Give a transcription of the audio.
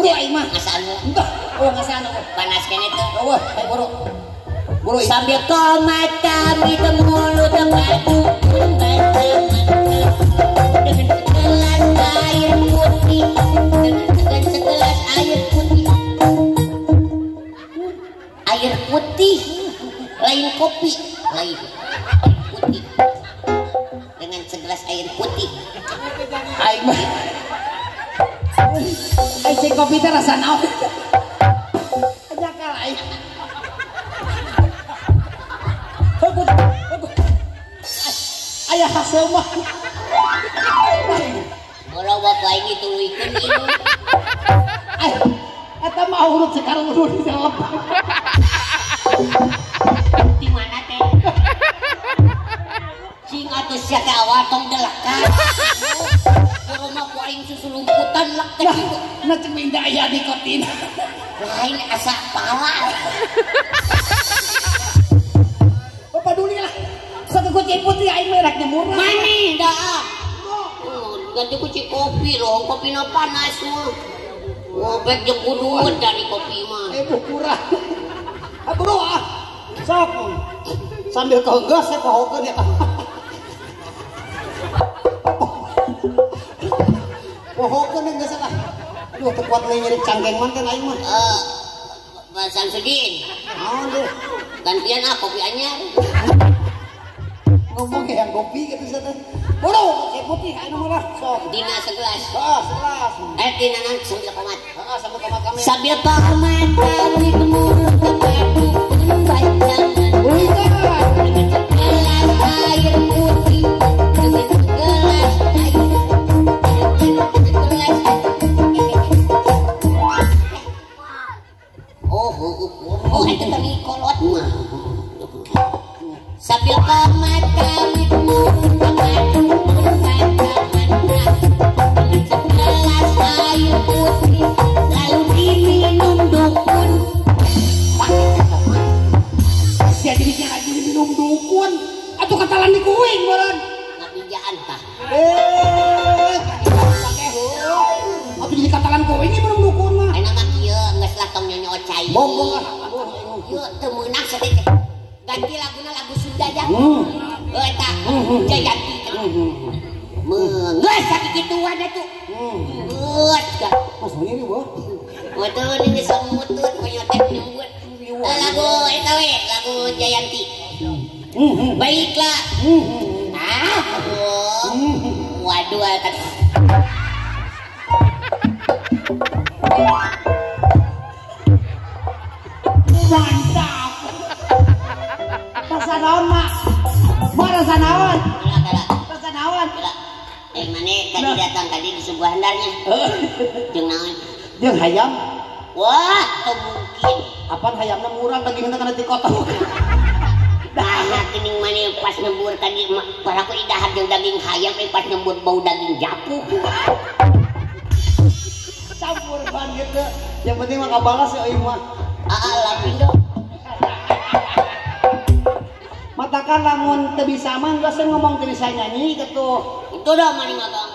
Buru aing mah. Ngasaan lu. Entah, oh ngasaan lu. Panas kene tuh. Eueuh, ayo buru. Buru sambil komat kami ke mulut batu dengan segelas air putih, dengan segelas air putih. Air putih, lain kopi, lain putih. Dengan segelas air putih. Aing mah. Aing kopi teh rasa naon? Ajakal aing. Ayah hasil mah. Bola bapak ini tuluikeun ieu. Eta mah urut sekarang urut di dalam. Di mana teh? Cing atuh sia teh awal tong delekan. Boro mah ku aing susulumputan lek teh kitu. Nah cek minda aya nikotin. Lain asa pala. Bapak duli lah. Satu kucing putih aing mereknya murah. Mani dah. Ganti kucing kopi loh, kopi na panas mah. Ngobek jeung kuduun dari kopi mah. Eh bu kurang. Bro ah. Sok. Sambil keenggeus saya pohokeun ya. Pohokeun geus lah. Aduh teu kuat leuy nyeri cangkeng mah teh aing mah. Pak Samsudin. Naon deh? Gantian ah kopi anyar. Ngomong kayak yang kopi gitu saya teh. Bro, saya putih aing mah lah. Sok. Dina segelas. Heeh, segelas. Dina naon sambil komat. Heeh, sambil komat kami. Sambil komat kami mulut batu baca. Dengan segelas air putih, dengan segelas air, dengan segelas. Oh, itu tadi kolot mah. Sambil komat kami mulut batu baca mantra. Dengan segelas air putih, lalu diminum dukun. Jadi lagi diminum dukun atau katalan di kuing boron ngabijaan tah pakai atau jadi katalan kuing ini minum dukun mah enak mah kieu geus lah tong nyonyo cai bongbong ah ieu teu meunang saeutik ganti laguna lagu Sunda ja heuh eta Jayanti geus sakikituan atuh geus ka mas sendiri boh betul ini semutut konyotek nyebut lagu eta we lagu Jayanti. Baiklah. Ah, waduh kan. Mantap. Rasa naon, Mak? Mak rasa naon? Rasa naon? Eh, mane tadi datang tadi di sebuah handarnya. Jeung naon? Jeung hayam. Wah, teu mungkin. Apaan hayamna murah dagingna kana dikotok. Nah, kening mane pas nyebur tadi paraku idahar jeung daging hayam pas nyebur bau daging japuh. Campur ban gitu. Yang penting mah kabalas ya ieu mah. Alhamdulillah. Matakan lamun teu bisa mah geus ngomong teu bisa nyanyi gitu. Itu dah mani ngomong.